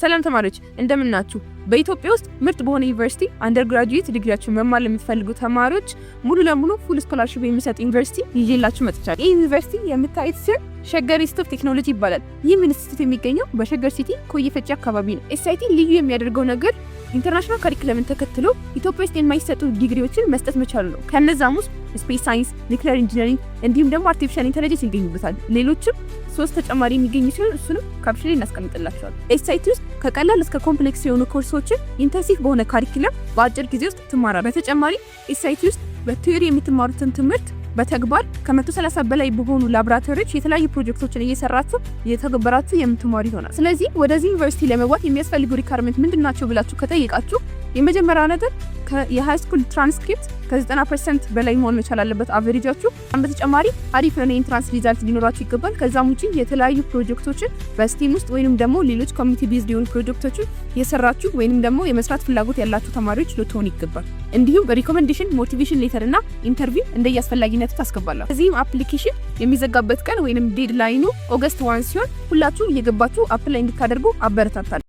ሰላም ተማሪዎች፣ እንደምናችሁ። በኢትዮጵያ ውስጥ ምርጥ በሆነ ዩኒቨርሲቲ undergraduate ዲግሪያችሁን መማር ለምትፈልጉ ተማሪዎች ሙሉ ለሙሉ full scholarship የሚሰጥ ዩኒቨርሲቲ ይዤላችሁ መጥቻለሁ። ይህ ዩኒቨርሲቲ የምታዩት ሲሆን ሸገር Institute of Technology ይባላል። ይህም ኢንስቲትዩት የሚገኘው በሸገር City ኮዬ ፈጬ አካባቢ ነው። SIT ልዩ የሚያደርገው ነገር international curriculum ን ተከትሎ ኢትዮጵያ ውስጥ የማይሰጡ ዲግሪዎችን መስጠት መቻሉ ነው። ከነዛም ውስጥ space science፣ nuclear engineering እንዲሁም ደግሞ artificial intelligence ይገኙበታል። ሌሎችም ሶስት ተጨማሪ የሚገኙ ሲሆን እሱንም caption ላይ እናስቀምጥላችኋል። SIT ውስጥ ከቀላል እስከ complex የሆኑ ኮርሶችን intensive በሆነ curriculum በአጭር ጊዜ ውስጥ ትማራል። በተጨማሪ SIT ውስጥ በ theory የምትማሩትን ትምህርት በተግባር ከ130 በላይ በሆኑ ላቦራቶሪዎች የተለያዩ ፕሮጀክቶችን እየሰራችሁ፣ እየተገበራችሁ የምትማሩ ይሆናል። ስለዚህ ወደዚህ ዩኒቨርሲቲ ለመግባት የሚያስፈልጉ requirement ምንድን ናቸው ብላችሁ ከጠየቃችሁ፣ የመጀመሪያው ነገር የሃይ ስኩል ትራንስክሪፕት ከ90% በላይ መሆን መቻል አለበት average ኣችሁ። በተጨማሪ አሪፍ የሆነ entrance result ሊኖራችሁ ይገባል። ከዛም ውጪ የተለያዩ ፕሮጀክቶችን በ STEM ውስጥ ወይንም ደግሞ ሌሎች community based የሆኑ ፕሮጀክቶችን የሰራችሁ ወይንም ደግሞ የመስራት ፍላጎት ያላችሁ ተማሪዎች ልትሆኑ ይገባል። እንዲሁም recommendation፣ motivation letter እና interview እንደየአስፈላጊነቱ ታስገባላችሁ። እዚህም application የሚዘጋበት ቀን ወይንም deadline ኑ August 1 ሲሆን ሁላችሁም እየገባችሁ apply እንድታደርጉ አበረታታለሁ።